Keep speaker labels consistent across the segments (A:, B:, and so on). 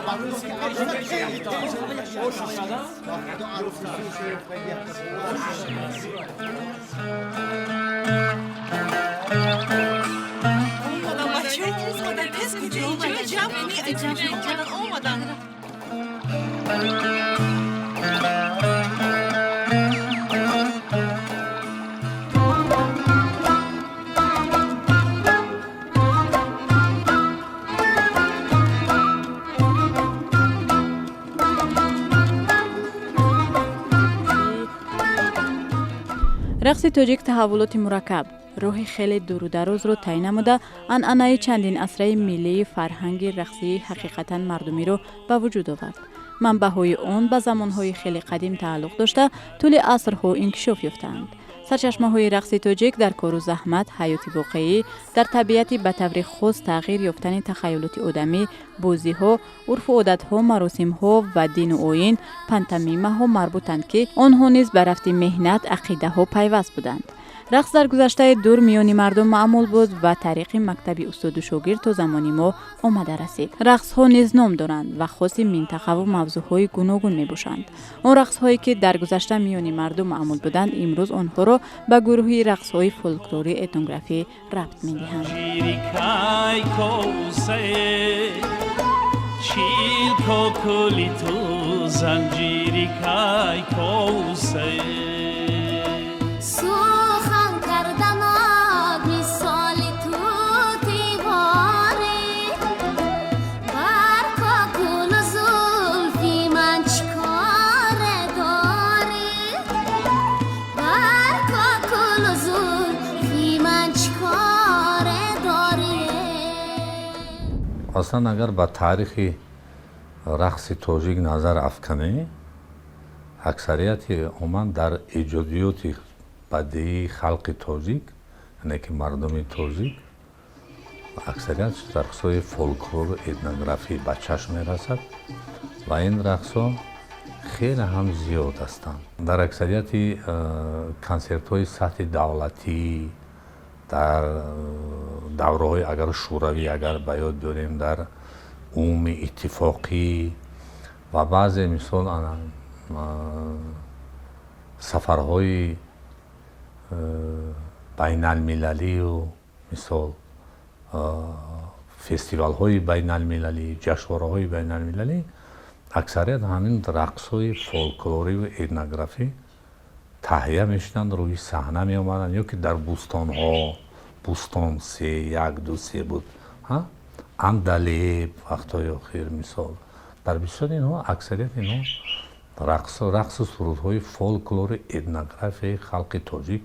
A: Омадан, бачаҳо омадан, тез куҷо ҷамъ кунӣ, омадан, омадан.
B: Рақси тоҷик таҳаввулоти мураккаб, роҳи хеле дуру дарозро тай намуда, анъанаи чандинасраи миллии фарҳанги рақсии ҳақиқатан мардумиро ба вуҷуд овард. Манбаъҳои он ба замонҳои хеле қадим тааллуқ дошта, тӯли асрҳо инкишоф ёфтаанд. Сарчашмаҳои рақси тоҷик дар кору заҳмат, ҳаёти воқеӣ, дар табиати ба таври хос тағйир ёфтани тахайюлоти одамӣ, бозиҳо, урфу одатҳо, маросимҳо ва дину оин, пантомимаҳо марбутанд, ки онҳо низ ба рафти меҳнат, ақидаҳо пайваст буданд. Рақс дар гузаштаи дур миёни мардум маъмул буд ва тариқи мактаби устоду шогирд то замони мо омада расид. Рақсҳо низ ном доранд ва хоси минтақаву мавзӯъҳои гуногун мебошанд. Он рақсҳое, ки дар гузашта миёни мардум маъмул буданд, имрӯз онҳоро ба гурӯҳи рақсҳои фолклорӣ этнографӣ рабт медиҳанд.
C: Чил кокули ту занҷири кай косе.
D: Сухан карданат мисоли тутиворӣ, бар кокулу зулфи ман чӣ коре дорӣ? Бар кокулу зулфи ман чӣ коре дорӣ?
E: Аслан, агар ба таърихи рақси тоҷик назар афканем, аксарияти умуман дар эҷодиёти бадеии халқи тоҷик, яъне ки мардуми тоҷик, аксарият рақсҳои фолклору этнографӣ ба чашм мерасад ва ин рақсҳо хеле ҳам зиёд ҳастанд. Дар аксарияти консертҳои сатҳи давлатӣ дар давраҳои агар шӯравӣ, агар ба ёд биёрем, дар умуми иттифоқӣ ва баъзе, мисол, сафарҳои байналмилалию, мисол, фестивалҳои байналмилалӣ, ҷашнвораҳои байналмилалӣ, аксарият ҳамин рақсҳои фолклориву этнографӣ таҳия мешуданд, рӯи саҳна меомаданд ё ки дар бӯстонҳо, бӯстон се, як, ду, се буд, андалеб вақтҳои охир, мисол, дар бисёри инҳо, аксарияти инҳо рақсу сурудҳои фолклори этнографияи халқи тоҷик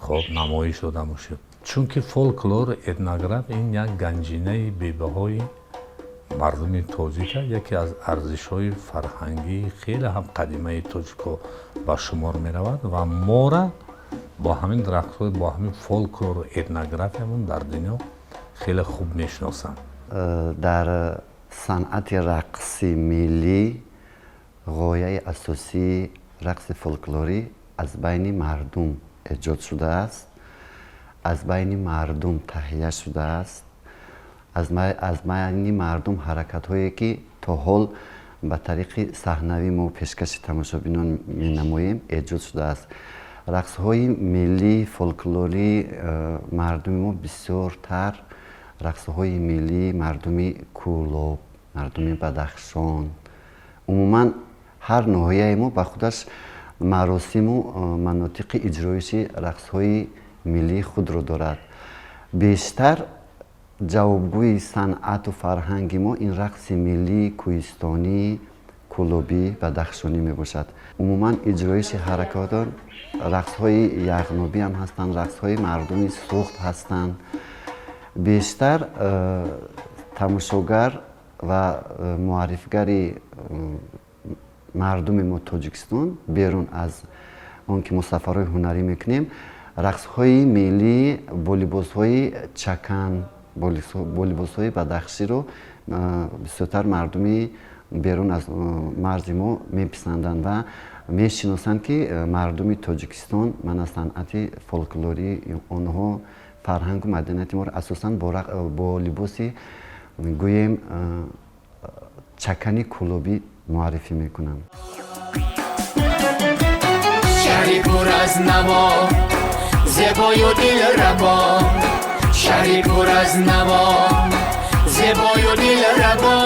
E: хоб намоиш дода мешуд, чунки фолклор, этнограф ин як ганҷинаи бебаҳои мардуми тоҷика, яке аз арзишҳои фарҳангии хеле ҳам қадимаи тоҷико ба шумор меравад ва мора бо ҳамин рақсҳо, бо ҳамин фолклору этнографиямон дар дунё хеле хуб мешиносанд.
F: Дар санъати рақси миллӣ ғояи асосии рақси фолклорӣ аз байни мардум эҷод шудааст, аз байни мардум таҳия шудааст, аз байни мардум ҳаракатҳое, ки то ҳол ба тариқи саҳнавӣ мо пешкаши тамошобинон менамоем, эҷод шудааст. Рақсҳои миллӣ, фолклорӣ мардуми мо бисёртар рақсҳои миллии мардуми Кӯлоб, мардуми Бадахшон, умуман ҳар ноҳияи мо ба худаш маросиму манотиқи иҷроиши рақсҳои миллии худро дорад. Бештар ҷавобгӯи санъату фарҳанги мо ин рақси миллии кӯҳистонӣ, кӯлобӣ, бадахшонӣ мебошад. Умуман, иҷроиши ҳаракатон рақсҳои яғнобӣ ҳам ҳастанд, рақсҳои мардуми Суғд ҳастанд. Бештар тамошогар ва муаррифгари мардуми мо Тоҷикистон берун аз он ки мо сафарҳои ҳунарӣ мекунем, рақсҳои миллӣ бо либосҳои чакан, бо либосҳои бадахширо бисёртар мардуми берун аз марзи мо меписанданд ва мешиносанд, ки мардуми Тоҷикистон мана санъати фолклории онҳо, фарҳангу маданияти моро асосан бо либоси, гӯем, Чакани Кӯлобӣ муаррифӣ мекунам.
G: Шаҳри пур аз наво, зебою дилрабо, шаҳри пур аз наво, зебою дилрабо,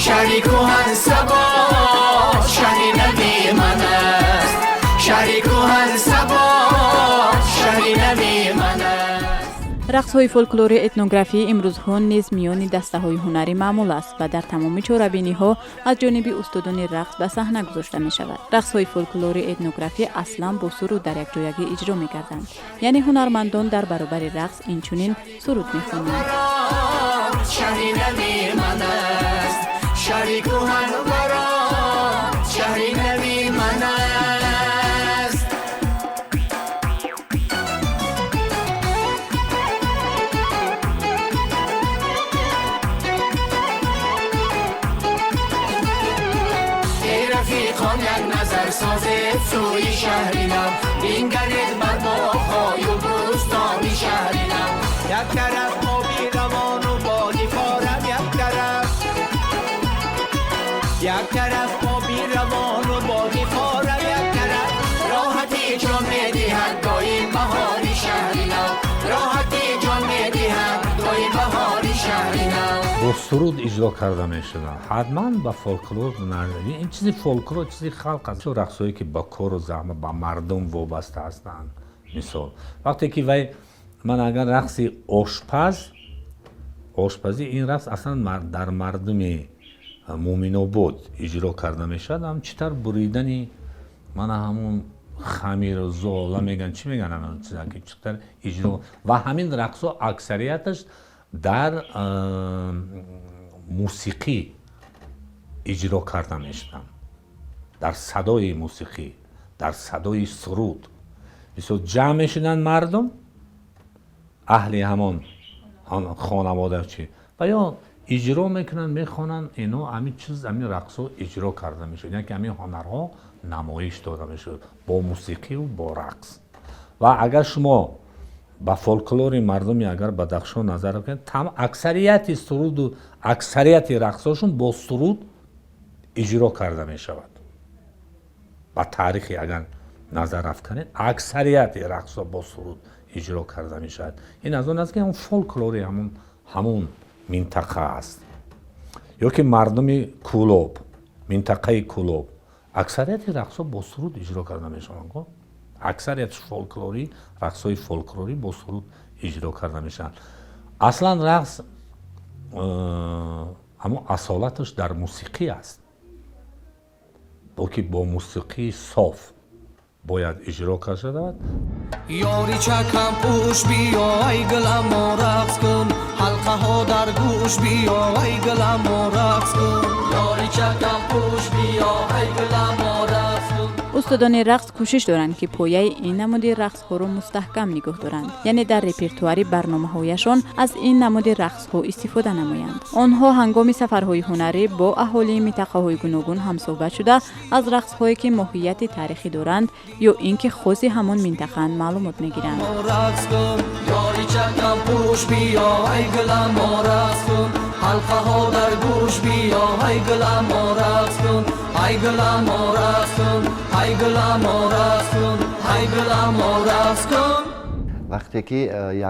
G: шаҳри кӯҳансабо, шаҳри нави ман аст, шаҳри кӯҳансабо, шаҳри нави ман аст.
B: Рақсҳои фолклори этнографӣ имрӯзҳо низ миёни дастаҳои ҳунарӣ маъмул аст ва дар тамоми чорабиниҳо аз ҷониби устодони рақс ба саҳна гузошта мешавад. Рақсҳои фолклори этнографӣ аслан бо суруд дар якҷоягӣ иҷро мегарданд, яъне ҳунармандон дар баробари рақс инчунин суруд мехонанд.
G: Шаҳри нави ман аст, шаҳри кӯҳанварон, шаҳри нави ман аст. Эй рафиқон, як назар созед сӯи шаҳри нав, бингаред бар боғҳою бӯстони шаҳри нав.
H: Як тараф оби равону боди форам, як тараф, як тараф оби равону боди форам, як тараф
G: роҳати ҷон медиҳад доим баҳори шаҳри нав, роҳати ҷон медиҳад доим баҳори шаҳри нав.
E: Бо суруд иҷро карда мешуданд, ҳатман ба фолклор. Ин чизи фолклор, чизи халқ аст. Рақсҳое ки ба кору заҳмат, ба мардум вобаста ҳастанд, мисол, вақте ки вай ман агар рақси ошпаз, ошпазӣ, ин рақс аслан дар мардуми Муъминобод иҷро карда мешавад. Ҳам чӣ тавр буридани мана ҳамун хамиру зола меган, чӣ меган, ҳамон чиза ки чӣ тавр иҷро, ва ҳамин рақсҳо аксарияташ дар мусиқӣ иҷро карда мешуданд, дар садои мусиқӣ, дар садои суруд. Мисол, ҷамъ мешуданд мардум, аҳли ҳамон хонавода чи ва ё иҷро мекунанд, мехонанд ино, ҳамин чиз, ҳамин рақсҳо иҷро карда мешуд, яъне ки ҳамин ҳунарҳо намоиш дода мешуд бо мусиқиву бо рақс. Ва агар шумо ба фолклори мардуми агар Бадахшон назар кунед, аксарияти суруду аксарияти рақсҳошон бо суруд иҷро карда мешавад. Ба таърихи агар назар афканед, аксарияти рақсҳо бо суруд иҷро карда мешавад. Ин аз он аст, ки ҳамон фолклори ҳамун минтақа аст. Ё ки мардуми Кӯлоб, минтақаи Кӯлоб, аксарияти рақсҳо бо суруд иҷро карда мешаванд. Аксарияти фолклорӣ, рақсҳои фолклорӣ бо суруд иҷро карда мешаванд. Аслан рақс ҳамон асолаташ дар мусиқӣ аст, боки бо мусиқии соф бояд иҷро карда шавад.
I: Ёри чакампӯш, биё, ай гуламо, рақс кун, ҳалқаҳо дар гӯш, биё, ай гуламо, рақс кун, ёри чакампӯш, биё, ай гуламо, рақс кун.
B: Устодони рақс кӯшиш доранд, ки пояи ин намуди рақсҳоро мустаҳкам нигоҳ доранд, яъне дар репертуари барномаҳояшон аз ин намуди рақсҳо истифода намоянд. Онҳо ҳангоми сафарҳои ҳунарӣ бо аҳолии минтақаҳои гуногун ҳамсӯҳбат шуда, аз рақсҳое, ки моҳияти таърихӣ доранд ё ин ки хоси ҳамон минтақаанд, маълумот мегиранд.
I: Рақс кун, ёри чакампӯш, биё, ай гуламо, рақс кун, ҳалқаҳо дар гӯш, биё, ай гуламо, рақс кун, ай гуламо, рақс кун, ай гуламо, рақс кун, ай гуламо, рақс кун.
F: Вақте ки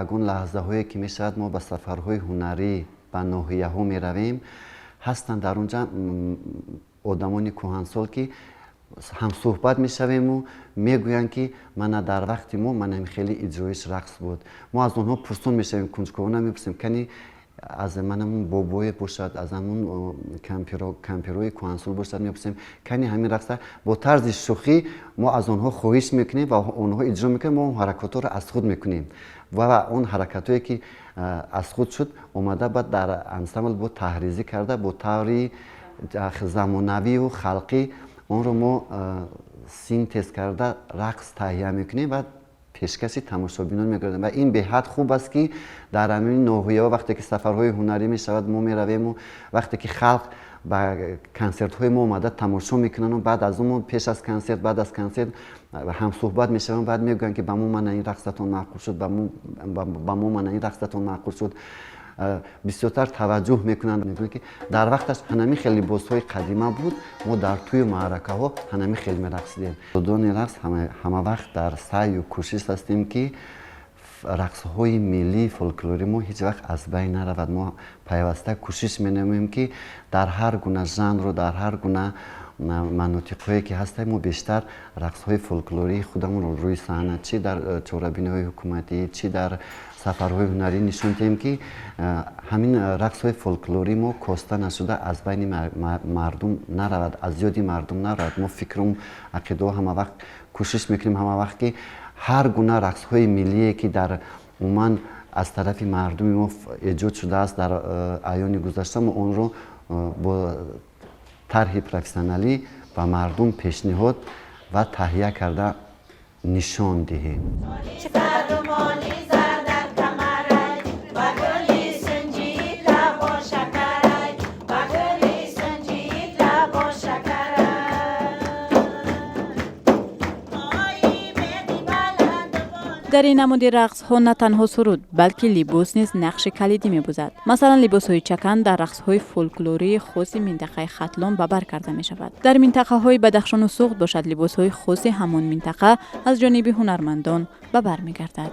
F: ягон лаҳзаҳое ки мешавад, мо ба сафарҳои ҳунарӣ ба ноҳияҳо меравем, ҳастанд дар онҷа одамони кӯҳансол, ки ҳамсӯҳбат мешавему мегӯянд, ки мана дар вақти мо мана хеле иҷроиш рақс буд. Мо аз онҳо пурсон мешавем, кунҷковона мепурсем, кани аз манамун бобое бошад, аз ҳамун кампирои кӯҳансол бошад, мепурсем, кани ҳамин рақса. Бо тарзи шӯхӣ мо аз онҳо хоҳиш мекунем ва онҳо иҷро мекунем. Мо он ҳаракатҳоро аз худ мекунем ва он ҳаракатҳое, ки аз худ шуд, омада баъд дар ансамбл бо таҳризӣ карда, бо таври замонавию халқӣ онро мо синтез карда, рақс таҳия мекунем ва пешкаши тамошобинон мегардем. Ва ин беҳад хуб аст, ки дар ҳамин ноҳияҳо вақте ки сафарҳои ҳунарӣ мешавад, мо меравему вақте ки халқ ба консертҳои мо омада тамошо мекунанд, баъд аз он мо пеш аз консерт, баъд аз консерт ҳамсӯҳбат мешавем, баъд мегӯянд, ки ба мо мана ин рақсатон маъқул шуд, ба мо мана ин рақсатон маъқул шуд. Бисёртар таваҷҷӯҳ мекунанд, мегӯянд, ки дар вақташ ҳанами хел либосҳои қадима буд, мо дар тӯи маъракаҳо ҳанами хел мерақсидем. Устодони рақс ҳама вақт дар саъю кӯшиш ҳастем, ки рақсҳои миллии фолклорӣ мо ҳеҷ вақт аз байн наравад. Мо пайваста кӯшиш менамоем, ки дар ҳар гуна жанру дар ҳар гуна манотиқҳое ки ҳастем, мо бештар рақсҳои фолклории худамонро рӯи саҳна, чӣ дар чорабиниҳои ҳукуматӣ, чӣ дар сафарҳои ҳунарӣ нишон диҳем, ки ҳамин рақсҳои фолклории мо коста нашуда, аз байни мардум наравад, аз ёди мардум наравад. Мо фикру ақидао ҳама вақт кӯшиш мекунем, ҳама вақт, ки ҳар гуна рақсҳои миллие, ки дар умуман аз тарафи мардуми мо эҷод шудааст дар айёни гузашта, мо онро бо тарҳи профессионалӣ ба мардум пешниҳод ва таҳия карда нишон диҳем.
B: Дар ин намуди рақсҳо на танҳо суруд, балки либос низ нақши калидӣ мебозад. Масалан, либосҳои чакан дар рақсҳои фолклории хоси минтақаи Хатлон ба бар карда мешавад. Дар минтақаҳои Бадахшону Суғд бошад, либосҳои хоси ҳамон минтақа аз ҷониби ҳунармандон ба бар мегардад.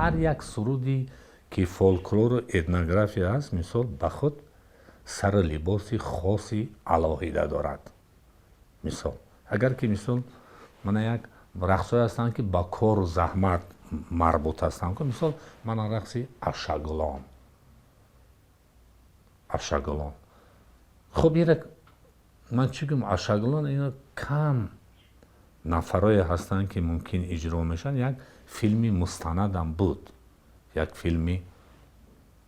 E: Ҳар як суруди ки фолклору этнография аст, мисол, ба худ сари либоси хоси алоҳида дорад. Мисол, агар ки, мисол, мана як рақсҳое ҳастанд, ки ба кору заҳмат марбут ҳастанд, мисол, мана рақси Ашаглон. Ашаглон, хуб, ира ман чӣ гӯм, Ашаглон ина кам нафарое ҳастанд, ки мумкин иҷро мешаванд. Як филми мустанадам буд, як филми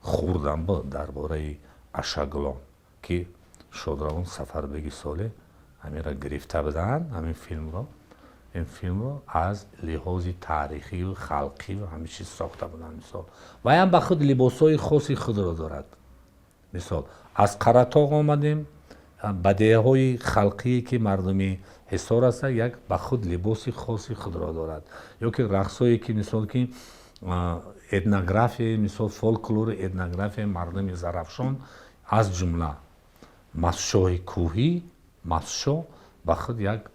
E: хурдам буд дар бораи Ашаглон, ки шодравон Сафарбеги Солеҳ ҳаминро гирифта буданд, ҳамин филмро. Ин филмро аз лиҳози таърихию халқию ҳамин чиз сохта буданд. Мисол, ваям ба худ либосҳои хоси худро дорад. Мисол, аз Қаратоғ омадем, ба деҳаҳои халқие, ки мардуми Ҳисор аста, як ба худ либоси хоси худро дорад. Ё ки рақсҳое, ки, мисол, ки этнографияи, мисол, фолклори этнографияи мардуми Зарафшон, аз ҷумла Масшоҳи кӯҳӣ. Масшоҳ ба худ як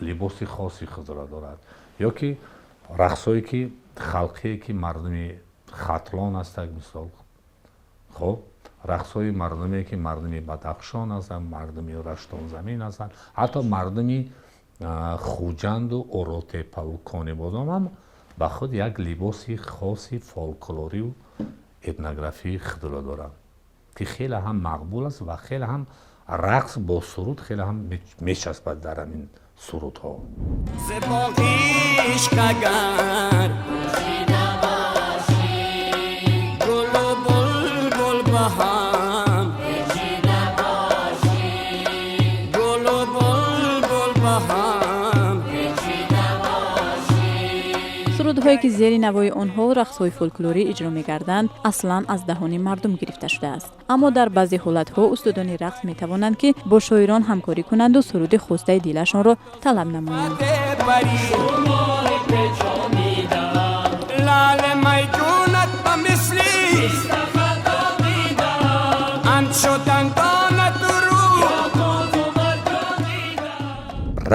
E: либоси хоси худро дорад. Ё ки рақсҳое, ки халқие, ки мардуми Хатлон ҳастак, мисол, хоб, рақсҳои мардуме, ки мардуми Бадахшон ҳастанд, мардуми Раштонзамин ҳастанд, ҳатто мардуми Хуҷанду Оротепаву Конибодом ҳам ба худ як либоси хоси фолклорию этнографии худро доранд, ки хеле ҳам мақбул аст ва хеле ҳам рақс бо суруд хеле ҳам мечаспад дар ҳамин сурудҳо.
G: Ишқ агар гулу булбул ба ҳам, гулу булбул ба ҳам.
B: Сурудҳое, ки зери навои онҳо рақсҳои фолклорӣ иҷро мегарданд, аслан аз даҳони мардум гирифта шудааст. Аммо дар баъзе ҳолатҳо устодони рақс метавонанд, ки бо шоирон ҳамкорӣ кунанду суруди хостаи дилашонро талаб намоянд.
G: لعل میدونت به مثلی انچو دندانت رو.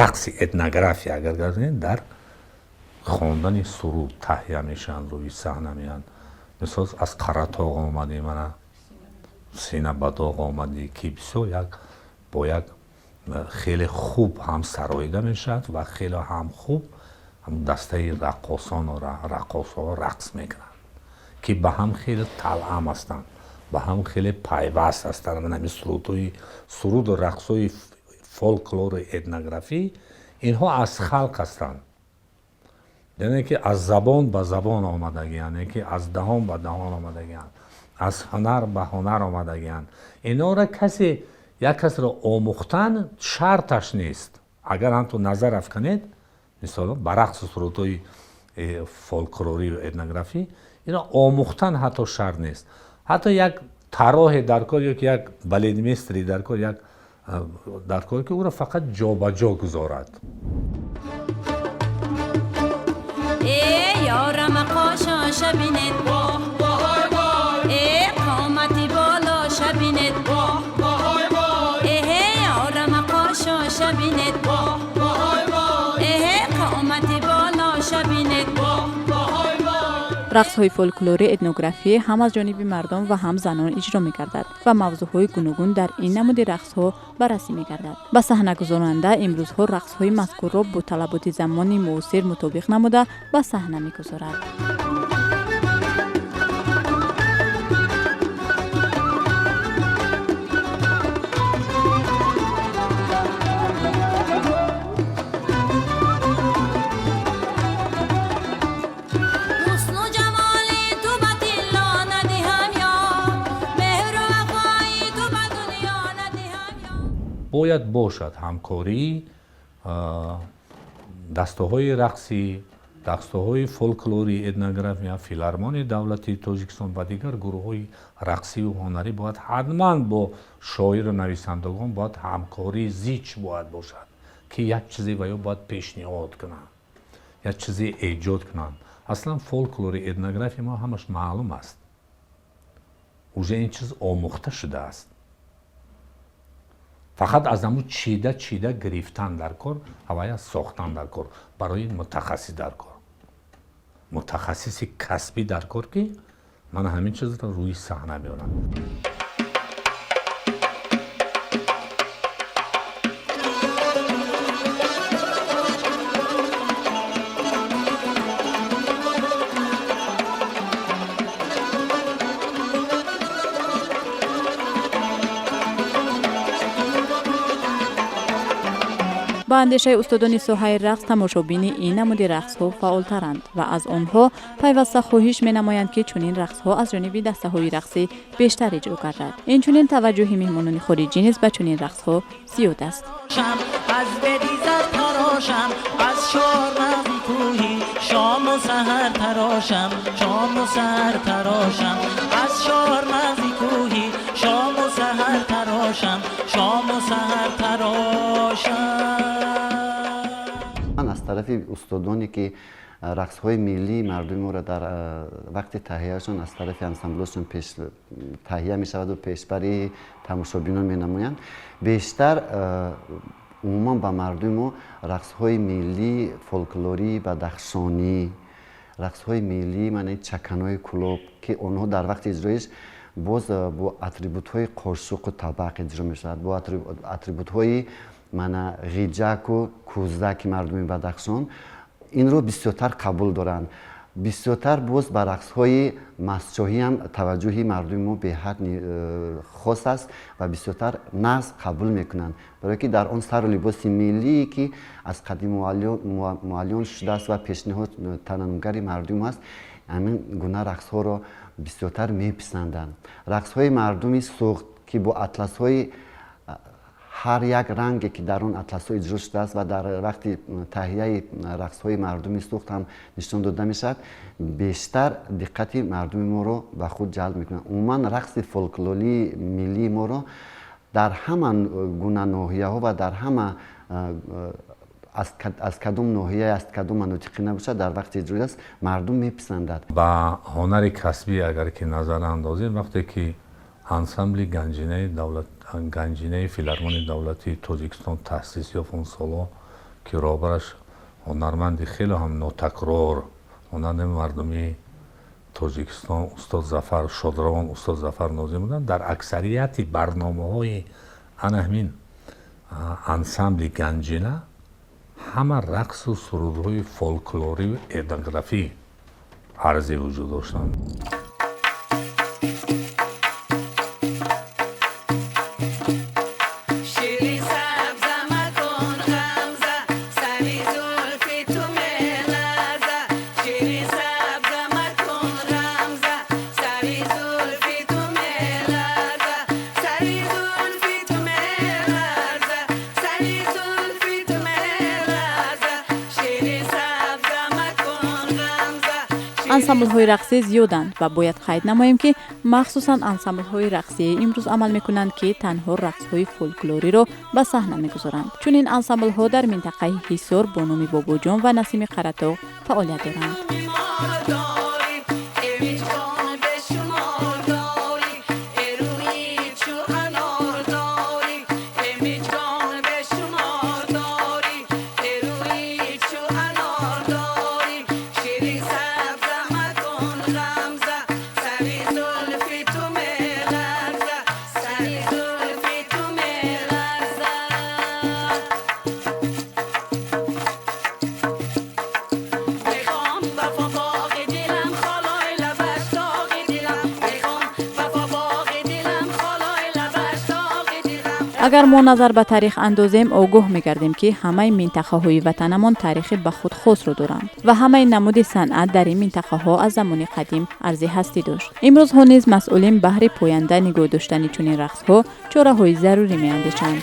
E: Рақси этнография, агар гардонем, дар хондани суруд таҳия мешаванд, рӯи саҳна меянд. Мисол, аз Қаратоғ омадӣ, мана сина ба доғ омадӣ, ки бисёр як бо як хеле хуб ҳам сароида мешавад ва хеле ҳам хуб ҳам дастаи раққосону раққосҳо рақс мекунанд, ки ба ҳам хеле талъам ҳастанд, ба ҳам хеле пайваст ҳастанд. Ман ҳамин сурудҳои суруду рақсҳои фолклору этнографӣ, инҳо аз халқ ҳастанд, яъне ки аз забон ба забон омадагианд, яъне ки аз даҳон ба даҳон омадагианд, аз ҳунар ба ҳунар омадагианд. Инҳоро касе як касро омӯхтан шарташ нест. Агар ҳамту назар афканед, мисол, ба рақсу сурудҳои фолклорию этнографӣ. Ино омӯхтан ҳатто шарт нест. Ҳатто як тарроҳе дар кор ё ки як балетмейстери дар кор, як дар кор, ки ӯро фақат ҷобаҷо гузорад.
J: Э ёрама қошоша бинед, э қомати болоша бинед, эҳе ёрама қошоша бинед, эҳе қомати болоша бинед.
B: Рақсҳои фолклори этнографӣ ҳам аз ҷониби мардон ва ҳам занон иҷро мегардад ва мавзӯъҳои гуногун дар ин намуди рақсҳо баррасӣ мегардад. Ба саҳнагузоронанда имрӯзҳо рақсҳои мазкурро бо талаботи замони муосир мутобиқ намуда ба саҳна мегузорад.
J: Ҳусну ҷамоли ту ба тилло надиҳам ёр, меҳру вафои ту ба дунё надиҳам ёр.
E: Бояд бошад ҳамкории дастаҳои рақсӣ, дастаҳои фолклори этнография, филармонияи давлатии Тоҷикистон ва дигар гурӯҳҳои рақсиву ҳунарӣ бояд ҳатман бо шоиру нависандагон бояд ҳамкории зич бояд бошад, ки як чизе ва ё бояд пешниҳод кунанд, як чизе эҷод кунанд. Аслан фолклори этнография мо ҳамаш маълум аст, уже ин чиз омӯхта шудааст, фақат аз ҳамун чида чида гирифтан дар кор, ҳавая сохтан дар кор, барои мутахассис дар кор, мутахассиси касбӣ дар кор, ки ман ҳамин чизро рӯи саҳна меорам.
B: Ба андешаи устодони соҳаи рақс, тамошобини ин намуди рақсҳо фаъолтаранд ва аз онҳо пайваста хоҳиш менамоянд, ки чунин рақсҳо аз ҷониби дастаҳои рақсӣ бештар иҷро гардад. Инчунин таваҷҷӯҳи меҳмонони хориҷӣ низ ба чунин рақсҳо зиёд аст.
K: Аз бедизар тарошам, аз чормағзи кӯҳӣ шому саҳар тарошам, шому саҳар тарошам, аз чормағзи кӯҳӣ шому саҳар тарошам, шому саҳар тарошам.
F: Ман аз тарафи устодоне ки рақсҳои миллии мардуми моро дар вақти таҳияшон аз тарафи ансамблошон пеш таҳия мешаваду пешбари тамошобинон менамоянд, бештар умуман ба мардуми мо рақсҳои миллии фолклории бадахшонӣ, рақсҳои миллии маънаи чаканои кулоб, ки онҳо дар вақти иҷроиш боз бо атрибутҳои қошуқу табақ иҷро мешавад, бо атрибутҳои мана ғиҷаку кӯзаки мардуми Бадахшон, инро бисёртар қабул доранд. Бисёртар боз ба рақсҳои мастчоҳиам таваҷҷӯҳи мардуми мо беҳад хос аст ва бисёртар нағз қабул мекунанд, барое ки дар он сару либоси миллие, ки аз қадим муаллиён шудааст ва пешниҳод тананнумгари мардум аст, ҳамин гуна рақсҳоро бисёртар меписанданд. Рақсҳои мардуми Суғд, ки бо атласҳои ҳар як ранге, ки дар он атласҳо иҷро шудааст ва дар вақти таҳияи рақсҳои мардуми Суғд ҳам нишон дода мешавад, бештар диққати мардуми моро ба худ ҷалб мекунад. Умуман рақси фолклории миллии моро дар ҳама гуна ноҳияҳо ва дар ҳама аз кадом ноҳия, аз кадом манотиқӣ набошад, дар вақти иҷрои аст мардум меписандад.
E: Ба ҳунари касбӣ агар ки назар андозем, вақте ки ансамбли ганҷинаи давлат, ганҷинаи филармонии давлатии Тоҷикистон таъсис ёфт, он солҳо ки роҳбараш ҳунарманди хеле ҳам нотакрор, ҳунарманди мардумии Тоҷикистон устод Зафар Шодравон, устод Зафар Нозим буданд, дар аксарияти барномаҳои ана ҳамин ансамбли ганҷина ҳама рақсу сурудҳои фолклорию этнографӣ арзи вуҷуд доштанд.
A: Шири сабза макун ғамза, сари зулфи ту меларза. Шири сабза макун ғамза, сари зулфи ту меларза. Сари зулфи ту меларза, сари зулфи ту меларза. Шири сабза макун ғамза.
B: Ансамблҳои рақсӣ зиёданд ва бояд қайд намоем, ки махсусан ансамблҳои рақсие имрӯз амал мекунанд, ки танҳо рақсҳои фолклориро ба саҳна мегузоранд. Чунин ансамблҳо дар минтақаи Ҳисор бо номи Бобоҷон ва Насими Қаратоғ фаъолият доранд. Агар мо назар ба таърих андозем, огоҳ мегардем, ки ҳамаи минтақаҳои ватанамон таърихи ба худ хосро доранд ва ҳамаи намуди санъат дар ин минтақаҳо аз замони қадим арзи ҳастӣ дошт. Имрӯзҳо низ масъулин баҳри поянда нигоҳ доштани чунин рақсҳо чораҳои зарурӣ меандешанд.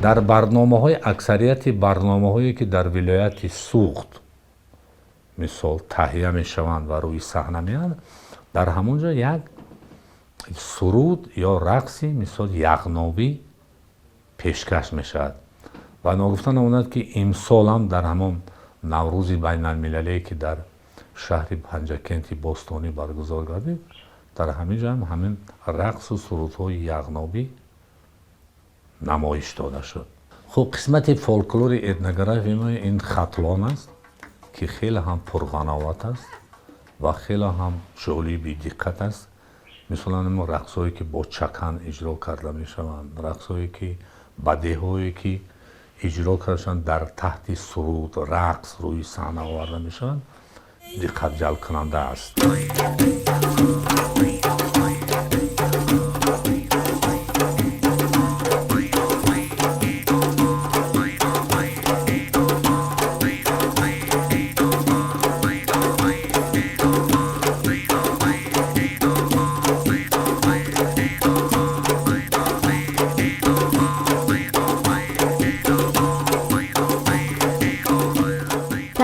E: Дар барномаҳои, аксарияти барномаҳое, ки дар вилояти Суғд, мисол, таҳия мешаванд ва рӯи саҳна меянд, дар ҳамон ҷо як суруд ё рақси, мисол, яғнобӣ пешкаш мешавад. Ва ногуфта намонад, ки имсолам дар ҳамон Наврӯзи байналмилалие, ки дар шаҳри Панҷакенти бостонӣ баргузор гардид, дар ҳамин ҷо ҳам ҳамин рақсу сурудҳои яғнобӣ намоиш дода шуд. Хуб, қисмати фолклори этнографии мо ин Хатлон аст, ки хеле ҳам пурғановат аст ва хеле ҳам ҷолиби диққат аст. Мисолан, мо рақсҳое, ки бо чакан иҷро карда мешаванд, рақсҳое, ки бадеҳое, ки иҷро карда мешаванд, дар таҳти суруд, рақс рӯи саҳна оварда мешаванд, диққатҷалбкунанда аст.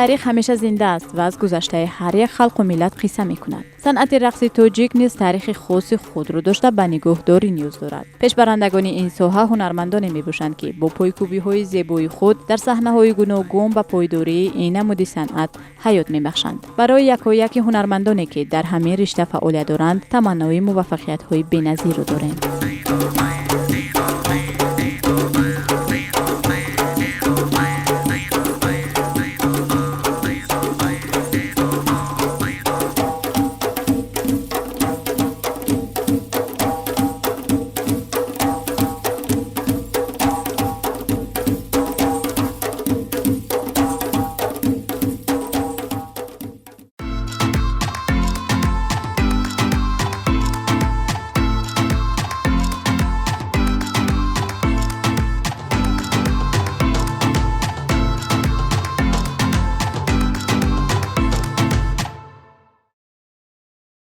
B: Таърих ҳамеша зинда аст ва аз гузаштаи ҳар як халқу миллат қисса мекунад. Санъати рақси тоҷик низ таърихи хоси худро дошта, ба нигоҳдорӣ ниёз дорад. Пешбарандагони ин соҳа ҳунармандоне мебошанд, ки бо пойкӯбиҳои зебои худ дар саҳнаҳои гуногун ба пойдории ин намуди санъат ҳаёт мебахшанд. Барои якояки ҳунармандоне, ки дар ҳамин ришта фаъолият доранд, таманнои муваффақиятҳои беназирро дорем.